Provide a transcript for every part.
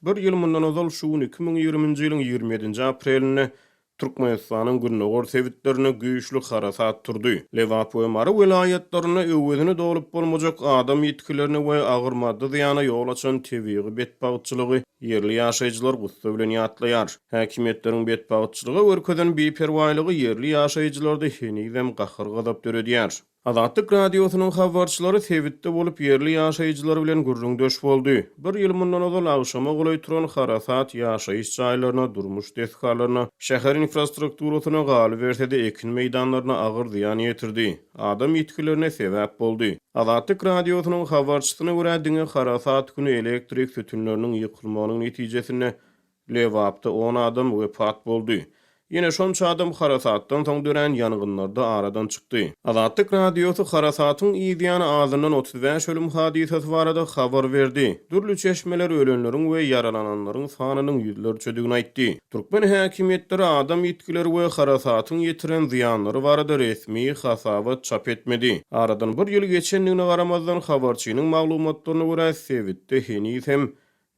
Bir ýyl mundan ozal şu gün 2020-nji ýylyň 27-nji aprelinde Türkmenistanyň gündogar sebitlerinde güýçli harasat turdy. Lebap we Mary welaýatlarynda öwezini dolup bolmajak adam ýitgilerine we agyr maddy zyýana ýol açan tebigy betbagtçylygy ýerli ýaşaýjylar gussa bilen ýatlaýar. Häkimiýetleriň betbagtçylyga görkezen biperwaýlygy ýerli ýaşaýjylarda henizem gahar-gazap döredýär. Azatlyk Radiosynyň habarçylary sebitde bolup, ýerli ýaşaýjylar bilen gürrüňdeş boldy. Bir ýyl mundan ozal agşama golaý turan harasat ýaşaýyş jaýlaryna, durmuş desgalaryna, şäher infrastrukturasyna, galyberse-de ekin meýdanlaryna agyr zyýan ýetirdi, adam ýitgilerine sebäp boldy. Azatlyk Radiosynyň habarçysyna görä, diňe harasat güni elektrik sütünleriniň ýykylmagynyň netijesinde Lebapda on adam wepat boldy. Ýene şonça adam harasatdan soň dörän ýangynlarda aradan çykdy. Azatlyk Radiosy harasatyň yzýany azyndan 35 ölüm hadysasy barada habar berdi. Dürli çeşmeler ölenleriň we ýaralananlaryň sanynyň ýüzlerçedigini aýtdy. Türkmen häkimiýetleri adam ýitgileri we harasatyň ýetiren zyýanlary barada resmi hasabat çap etmedi. Aradan bir ýyl geçendigine garamazdan, habarçynyň maglumatlaryna görä, sebitde heniz hem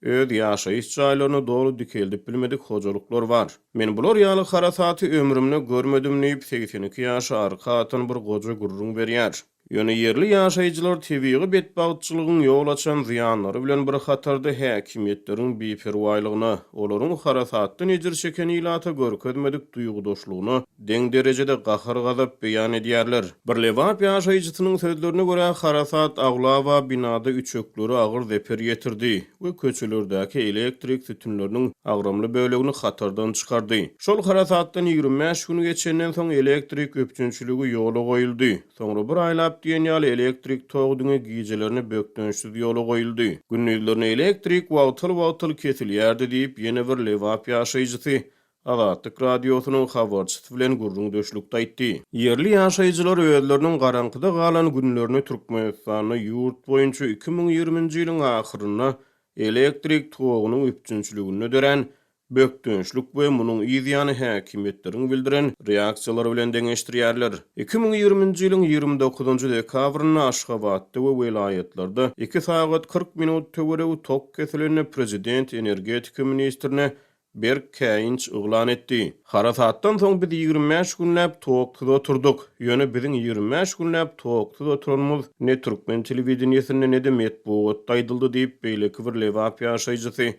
Öz ýaşaýyş jaýlaryny doly dikeldip bilmedik hojalyklar bar. Men bular ýaly harasaty ömrümde görmedim diýip, 82 ýaşy arka atan bir goja gürrüň berýär. Ýöne ýerli ýaşaýjylar tebigy betbagtçylygyň ýol açan zyýanlary bilen bir hatarda häkimiýetleriň biperwaýlygyna, olaryň harasatdan ejir çeken ilata görkezmedik duýgudaşlygyna deň derejede gahar-gazap beýan edýärler. Bir lebap ýaşaýjysynyň sözlerine görä, harasat aglaba binada üçeklere agyr zeper ýetirdi we köçelerdäki elektrik sütünleriniň agramly bölegini hatardan çykardy. Şol harasatdan 25 gün geçenden soň elektrik üpjünçiligi ýola goýuldy. Soňra bir aýlap diýen ýaly elektrik togy diňe gijelerine bökdençsiz ýola goýuldy. Gündizlerine elektrik wagtal-wagtal kesilýärdi diýip, ýene bir lebap ýaşaýjysy Azatlyk Radiosynyň habarçysy bilen gürrüňdeşlikde aýtdy. Ýerli ýaşaýjylar özleriniň garaňkyda galan günlerini Türkmenistanda ýurt boýunça 2020-nji ýylyň ahyrynda elektrik togunyň üpjünçiliginde dörän bökdençlik we munuň yz ýany häkimiýetleriň bildiren reaksiýalary bilen deňeşdirýärler. 2020-nji ýylyň 29-njy dekabrynda Aşgabatda we welaýatlarda iki sagat 40 minut töweregi tok kesilende prezident energetika ministrine berk käýinç yglan etdi. Harasatdan soň biz 25 günläp toksuz oturdyk. Ýöne biziň 25 günläp toksuz oturanymyz ne türkmen telewideniýesinde, ne-de metbugatda aýdyldy diýip, beýleki bir lebap ýaşaýjysy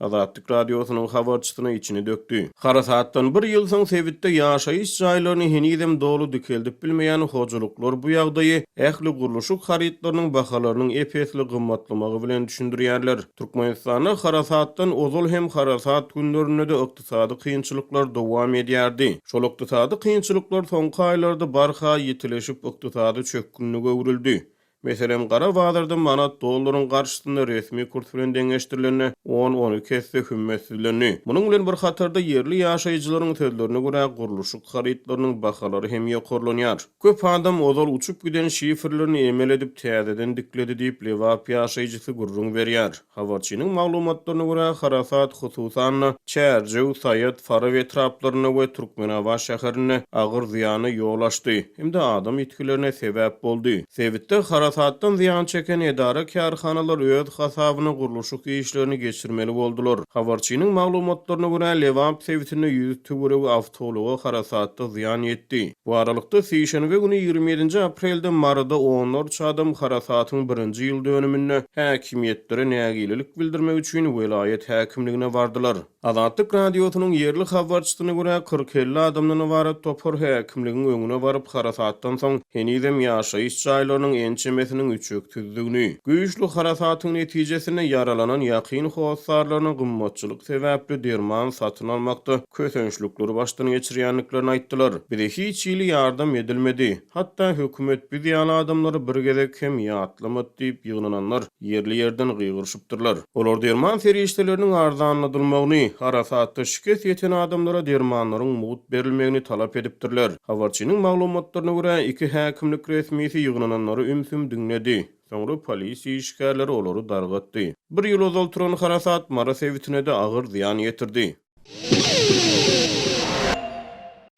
Azatlyk Radiosynyň habarçysyna içini dökdi. Harasatdan bir ýyl soň sebitde ýaşaýyş jaýlaryny henizem doly dikeldip bilmeýän hojalyklar bu ýagdaýy ähli gurluşyk harytlarynyň bahalarynyň ep-esli gymmatlamagy bilen düşündirýärler. Türkmenistanda harasatdan ozal hem harasat günlerinde-de ykdysady kynçylyklar dowam edýärdi. Şol ykdysady kynçylyklar soňky aýlarda barha ýitileşip ykdysady çökgünlige öwrüldi. Meselem, gara bazarda manat dollaryň garşysynda resmi kurs bilen deňeşdirilende on-on iki esse hümmetsizlendi. Munuň bilen bir hatarda ýerli ýaşaýjylaryň sözlerine görä gurluşyk harytlarynyň bahalary hem ýokarlanýar. Köp adam ozal uçup giden şiferlerini emel edip täzeden dikledi diýip, lebap ýaşaýjysy gürrüň berýär. Habarçynyň maglumatlaryna görä, harasat hususan-da, Çärjew, Saýat, Farap etraplarynda we Türkmenabat şäherinde agyr zyýana ýol açdy hem-de adam ýitgilerine sebäp boldy. Sebitde harasatdan zyýan çeken edara-kärhanalar öz hasabyna gurluşyk işlerini geçirmeli boldular. Habarçynyň maglumatlaryna görä, Lebap sebitinde 100 töweregi awtoulaga harasatda zyýan ýetdi. Bu aralykda, sişenbe güni 27-nji aprelde Maryda onlarça adam harasatyň birinji ýyl dönüminde häkimiýetlere nägilelik bildirmek üçin welaýat häkimligine bardylar. Azatlyk Radiosynyň ýerli habarçysyna görä, kyrk-elli adamdan ybarat topar häkimligiň öňüne baryp, harasatdan soň henizem ýaşaýyş jaýlarynyň ençemesiniň üçeksizdigini, güýçli harasatyň netijesinde ýaralanan ýakyn hossarlaryna gymmatçylyk sebäpli derman satyn almakda kösençlikleri başdan geçirýändiklerini aýtdylar. Bize hiç hili ýardam edilmedi. Hatda hökümet biz ýaly adamlary bir gezek hem ýatlamady diýip, ýygnananlar ýerli-ýerden gygyryşypdyrlar. Olar derman serişdeleriniň arzanladylmagyny, harasatda şikes ýeten adamlara dermanlaryň mugt berilmegini talap edipdirler. Habarçynyň maglumatlaryna görä, iki häkimlik resmisi ýygnananlary ümsüm diňledi. Soňra polisiýa işgärleri olary dargatdy. Bir ýyl ozal turan harasat Mary sebitine-de agyr zyýan ýetirdi.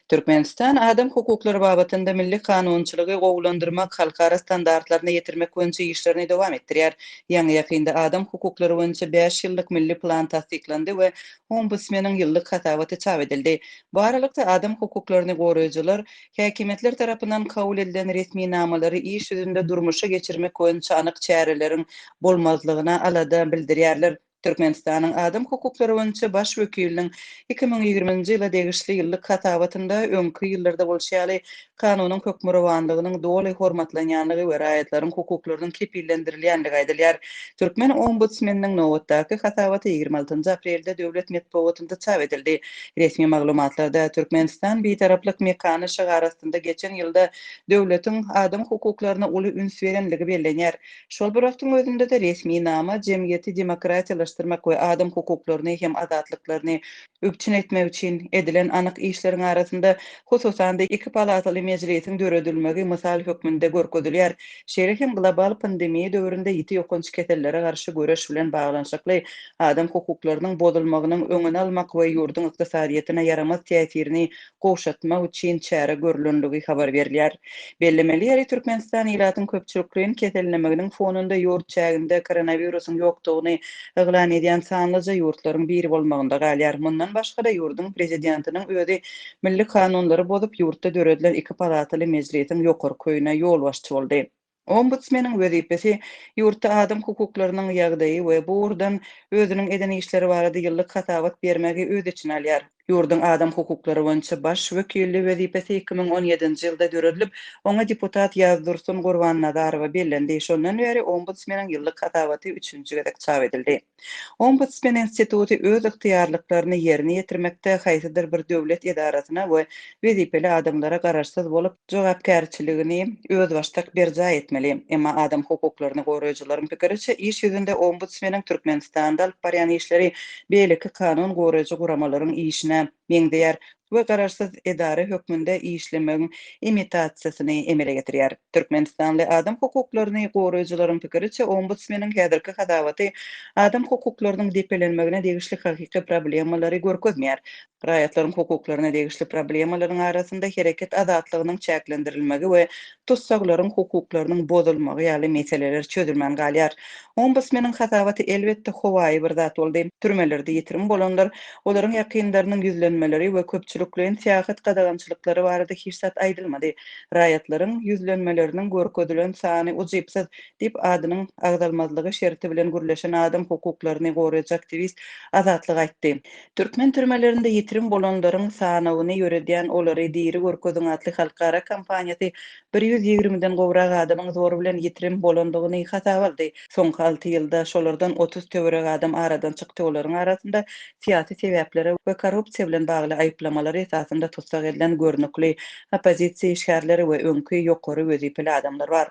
Türkmenistan adam hukuklary babatynda milli kanunçylygy gowulandyrmak, halkara standartlaryna ýetirmek boýunça işlerini dowam etdirýär. Ýaňy-ýakynda adam hukuklary boýunça bäş ýyllyk milli plan tassyklandy we Ombudsmeniň ýyllyk hasabaty çap edildi. Bu aralykda, adam hukuklaryny goraýjylar häkimiýetler tarapyndan kabul edilen resminamalary iş ýüzünde durmuşa geçirmek boýunça anyk çäreleriň bolmazlygyna alada bildirýärler. Türkmenistanyň Adam hukuklary boýunça Baş wekiliniň 2020-nji ýyla degişli ýyllyk hasabatynda öňki ýyllarda bolşy ýaly, kanunyň hökmürowanlygynyň doly hormatlanýanlygy we raýatlaryň hukuklarynyň kepillendirilýänligi aýdylýar. Türkmen ombudsmeniniň nobatdaky hasabaty 26-njy aprelde döwlet metbugatynda çap edildi. Resmi maglumatlarda Türkmenistan Bitaraplyk mekany şygary astynda geçen ýylda döwletiň adam hukuklaryna uly üns berenligi bellenýär. Şol bir wagtyň özünde-de resminama jemgyýeti demokratiýalaşdyrmak we adam hukuklaryny hem azatlyklaryny üpjün etmek üçin edilen anyk işleriň arasynda, hususan-da, iki palataly Mejlisiň döredilmegi mysal hökmünde görkezilýär. Şeýle hem global pandemiýa döwründe ýiti ýokanç kesellere garşy göreş bilen baglanyşykly adam hukuklarynyň bozulmagynyň öňüni almak we ýurduň ykdysadyýetine ýaramaz täsirini gowşatmak üçin çäre görülenligi habar berilýär. Bellemeli ýeri, Türkmenistan ilatyň köpçülikleýin kesellemeginiň fonunda ýurt çäginde koronawirusyň ýokdugyny yglan edýän sanlyja ýurtlaryň biri bolmagynda galýar. Mundan başga-da, ýurduň Prezidentiniň özi milli kanunlary bozup, ýurtda döredilen iki palataly Mejlisiň ýokarky öýüne ýolbaşçy boldy. Ombudsmeniň wezipesi ýurtda adam hukuklarynyň ýagdaýy we bu ugurdan özüniň eden işleri barada ýyllyk hasabat bermegi öz içine alýar. Ýurduň adam hukuklary boýunça baş wekili wezipesi 2017-nji ýylda döredilip, oňa deputat Ýazdursun Gurbannazarowa bellendi. Şondan bäri Ombudsmeniň ýyllyk hasabaty üçünji gezek çap edildi. Ombudsmen instituty öz ygtyýarlyklaryny ýerine ýetirmekde haýsydyr bir döwlet edarasyna we wezipeli adamlara garaşsyz bolup, jogapkärçiligini özbaşdak berjaý etmeli. Emma adam hukuklaryny goraýjylaryň pikiriçe, iş ýüzünde Ombudsmeniň Türkmenistanda alyp barýan işleri beýleki kanun goraýjy guramalaryň işine meňzeýär we garaşsyz edara hökmünde işlemegiň imitasiýasyny emele getirýär. Türkmenistanly adam hukuklaryny goraýjylaryň pikiriçe, ombudsmeniň häzirki hasabaty adam hukuklarynyň depelenmegine degişli hakyky problemalary görkezmeýär. Raýatlaryň hukuklaryna degişli problemalaryň arasynda hereket azatlygynyň çäklendirilmegi we tussaglaryň hukuklarynyň bozulmagy ýaly meseleler çözülmän galýar. Ombudsmeniň hasabaty elbetde howaýy bir zat boldy. Türmelerde ýitirim bolanlar, olaryň ýakynlarynyň ýüzlenmeleri we köpçülikleýin syýahat gadagançylyklary barada hiç zat aýdylmady. Raýatlaryň ýüzlenmeleriniň görkezilen sany ujypsyz, diýip, adynyň agzalmazlygy şerti bilen gürleşen adam hukuklaryny goraýjy aktiwist Azatlyga aýtdy. Türkmen türmelerinde ýitirim bolanlaryň sanawyny ýöredýän Olary diri görkeziň atly halkara kampaniýasy 120-den gowrak adamyň zor bilen ýitirim bolandygyny hasaba aldy. Soňky alty ýylda şolardan 30 töweregi adam aradan çykdy, olaryň arasynda syýasy sebäplere we korrupsiýa bilen bagly aýyplamalar esasynda tussag edilen görnükli oppozisiýa işgärleri we öňki ýokary wezipeli adamlar bar.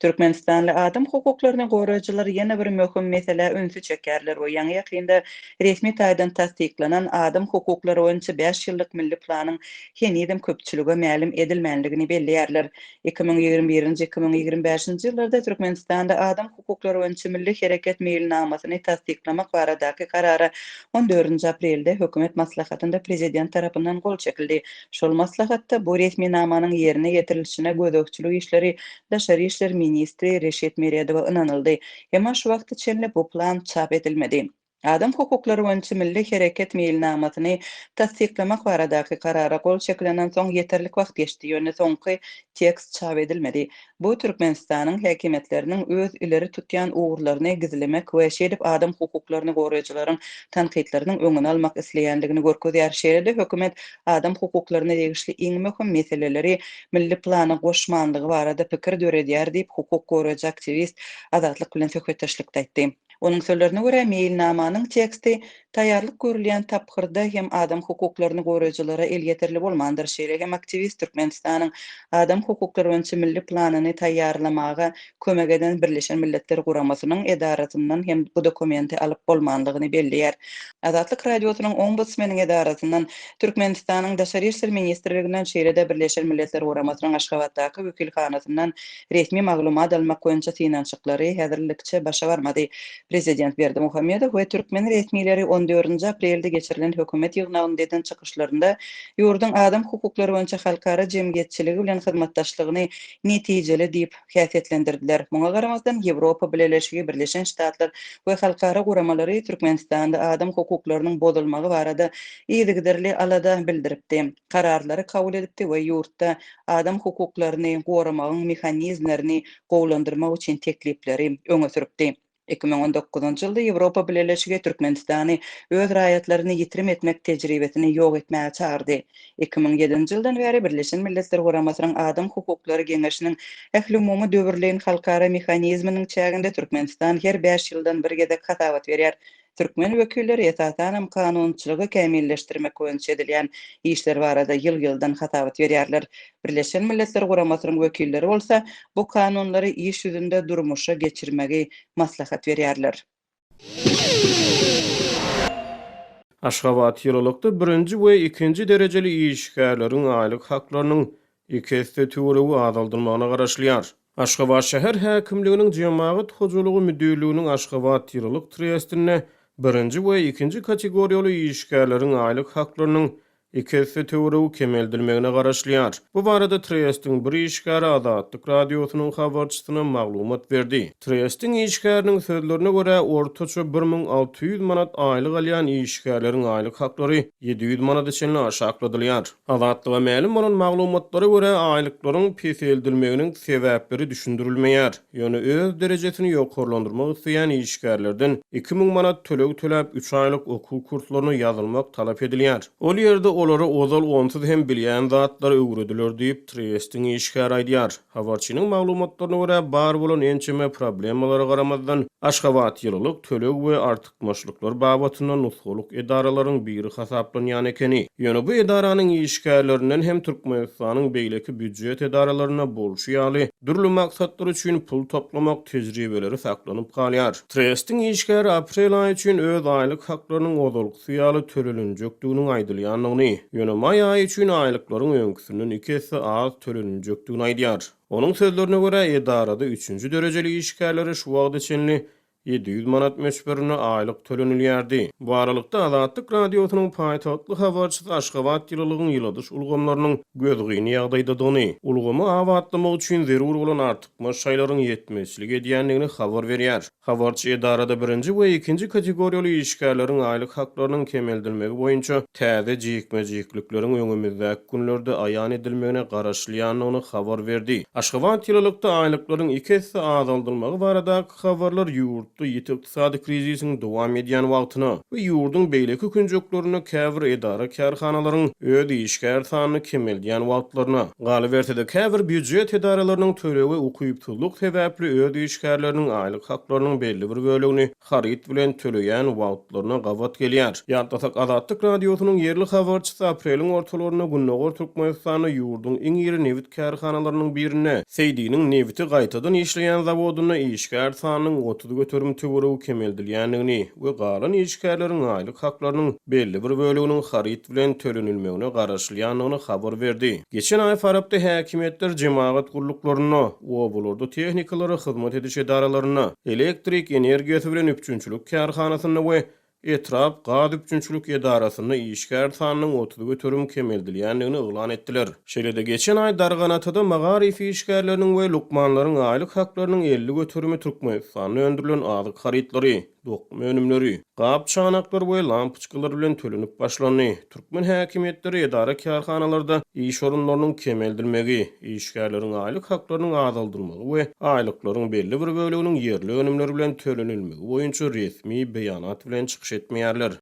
Türkmenistanly adam hukuklaryny goraýjylar ýene bir möhüm meselä ünsi çekýärler we ýaňy-ýakynda resmi taýdan tassyklanan adam hukuklary boýunça bäş ýyllyk milli planyň henizem köpçülige mälim edilmänligini belleýärler. 2021-nji, 2025-nji ýyllarda Türkmenistanda adam hukuklary boýunça milli hereket meýilnamasyny tassyklamak baradaky Karara on dördünji aprelde Hökümet maslahatynda Prezident tarapyndan gol çekildi. Şol maslahatda bu resminamanyň ýerine ýetirilişine gözegçilik işleri daşary işler ministri Reşit Meredowa ynanyldy. Emma şu wagta çenli bu plan çap edilmedi. Adam hukuklary boýunça milli hereket meýilnamasyny tassyklamak baradaky Karara gol çekilenden soň ýeterlik wagt geçdi, ýöne soňky tekst çap edilmedi. Bu Türkmenistanyň häkimiýetleriniň öz ileri tutýan ugurlaryny gizlemek we şeýdip adam hukuklaryny goraýjylaryň tankytlarynyň öňüni almak isleýändigini görkezýär. Şeýle-de hökümet adam hukuklaryna degişli iň möhüm meseleleri milli plana goşmanlygy barada pikir döredýär diýip, hukuk goraýjy aktiwist Azatlyk bilen söhbetdeşlikde aýtdy. Onuň sözlerine görä, meýilnamanyň teksti taýýarlyk görülýän tapgyrda hem adam hukuklaryny goraýjylara elýeterli bolmandyr. Şeýle hem aktiwist Türkmenistanyň adam hukuklary boýunça milli planyny taýýarlamaga kömek eden Birleşen Milletler Guramasynyň edarasyndan hem bu dokumenti alyp bolmanlygyny belleýär. Azatlyk Radiosynyň Ombudsmeniň edarasyndan, Türkmenistanyň Daşary işler ministrliginden, şeýle-de Birleşen Milletler Guramasynyň Aşgabatdaky wekilhanasyndan Resmi maglumat almak boýunça synanyşyklary häzirlikçe başa barmady. Prezident Berdimuhamedow we türkmen resmileri. on dördünji aprelde geçirilen hökümet ýygnagynda eden çykyşlarynda ýurduň adam hukuklary boýunça halkara jemgyýetçiligi bilen hyzmatdaşlygyny netijeli diýip häsiýetlendirdiler. Muňa garamazdan, Ýewropa Bileleşigi, Birleşen Ştatlar we halkara guramalary Türkmenistanda adam hukuklarynyň bozulmagy barada yzygiderli alada bildiripdi, kararlary kabul edipdi we ýurtda adam hukuklaryny goramagyň mehanizmlerini gowulandyrmak üçin teklipleri öňe sürüpdi. 2019-njy ýylda Ýewropa Bileleşigi Türkmenistany öz raýatlaryny ýitirim etmek tejribesini ýok etmäge çagyrdy. 2007-nji ýyldan bäri Birleşen Milletler Guramasynyň Adam hukuklary geňeşiniň ählumumy döwürleýin halkara mehanizminiň çäginde Türkmenistan her bäş ýyldan bir gezek hasabat berýär. Türkmen wekilleri esasanam kanunçylygy kämilleşdirmek boýunça edilýän işler barada ýyl-ýyldan hasabat berýärler. Birleşen Milletler Guramasynyň wekilleri bolsa bu kanunlary iş ýüzünde durmuşa geçirmegi maslahat berýärler. Aşgabat ýylylykda birinji we ikinji derejeli işgärleriň aýlyk haklarynyň iki esse töweregi azaldylmagyna garaşylýar. Aşgabat şäher häkimliginiň Jemagat hojalygy müdirliginiň Aşgabat ýylylyk trestinde birinji we ikinji kategoriýaly işgärleriň aýlyk haklarynyň iki esse töweregi kemeldilmegine garaşylýar. Bu barada trestiň bir işgäri Azatlyk Radiosynyň habarçysyna maglumat berdi. Trestiň işgäriniň sözlerine görä, ortaça 1600 manat aýlyk alýan işgärleriň aýlyk haklary 700 manada çenli aşakladylýar. Azatlyga mälim bolan maglumatlara görä, aýlyklaryň peseldilmeginiň sebäpleri düşündirilmeýär. Ýöne öz derejesini ýokarlandyrmak isleýän işgärlerden 2000 manat töleg töläp, üç aýlyk okuw kurslaryna ýazylmak talap edilýär. Ol ýerde olara ozal onsuz hem bilýän zatlary öwrediler diýip, Trestiň işgäri aýdýar. Habarçynyň maglumatlaryna görä, bar bolan ençeme problemalara garamazdan, Aşgabat ýylylyk, töleg we artykmaçlyklar babatynda nusgalyk edaralaryň biri hasaplanýan ekeni. Ýöne bu edaranyň işgärlerinden hem Türkmenistanyň beýleki býujet edaralarynda bolşy ýaly, dürli maksatlar üçin pul toplamak tejribeleri saklanyp galýar. Trestiň işgäri aprel aýy üçin öz aýlyk haklarynyň ozalkysy ýaly tölelinjekdiginiň aýdylýandygyny, ýöne maý aýy üçin aýlyklaryň öňküsinden iki esse az töleniljekdigini aýdýar. Onuň sözlerine görä, edarada üçünji derejeli işgärlere şu wagta çenli 700 manat möçberinde aýlyk tölenilýärdi. Bu aralykda, Azatlyk Radiosynyň paýtagtly habarçysy Aşgabat ýylylygyň ýyladyş ulgamlarynyň gözgyny ýagdaýdadygyny, ulgamy abatlamak üçin zerur bolan artykmaç şaýlaryň ýetmezçilik edýändigini habar berýär. Habarçy edarada birinji we ikinji kategoriýaly işgärleriň aýlyk haklarynyň kemeldilmegi boýunça täze jikme-jiklikleriň öňümizdäki günlerde aýan edilmegine garaşylýandygyny habar berdi. Aşgabat ýylylykda aýlyklaryň iki esse azaldylmagy baradaky habarlar ýurtda ýiti ykdysady krizisiň dowam edýän wagtyna we ýurduň beýleki künjeklerinde käbir edara-kärhanalaryň öz işgär sanyny kemeldýän wagtlaryna, galyberse-de käbir býujet edaralarynyň tölege ukypsyzlyk sebäpli öz işgärleriniň aýlyk haklarynyň belli bir bölegini haryt bilen töleýän wagtlaryna gabat gelýär. Ýatlasak, Azatlyk Radiosynyň ýerli habarçysy apreliň ortalarynda Gündogar Türkmenistanda ýurduň iň iri nebit kärhanalarynyň birinde, Seýdiniň nebiti gaýtadan işleýän zawodynda işgär sanynyň 30% töweregi kemeldilýändigini we galan işgärleriň aýlyk haklarynyň belli bir böleginiň haryt bilen tölenilmegine garaşylýandygyny habar berdi. Geçen aý Farapda häkimiýetler jemagat gulluklarynda, obalarda tehnikalara hyzmat ediş edaralarynda, elektrik energiýasy bilen üpjünçilik kärhanasynda we etrap gaz üpjünçilik edarasynda işgär sanynyň 30% kemeldilýändigini yglan etdiler. Şeýle-de, geçen aý Darganatada magaryf işgärleriniň we lukmanlaryň aýlyk haklarynyň 50 göterimi Türkmenistanda öndürilen azyk harytlary, dokma önümleri, gap-çanaklar we lampoçkalar bilen tölenip başlandy. Türkmen häkimiýetleri edara-kärhanalarda iş orunlarynyň kemeldilmegi, işgärleriň aýlyk haklarynyň azaldylmagy we aýlyklaryň belli bir böleginiň ýerli önümler bilen tölenilmegi boýunça resmi beýanat bilen çykyş etmeýärler.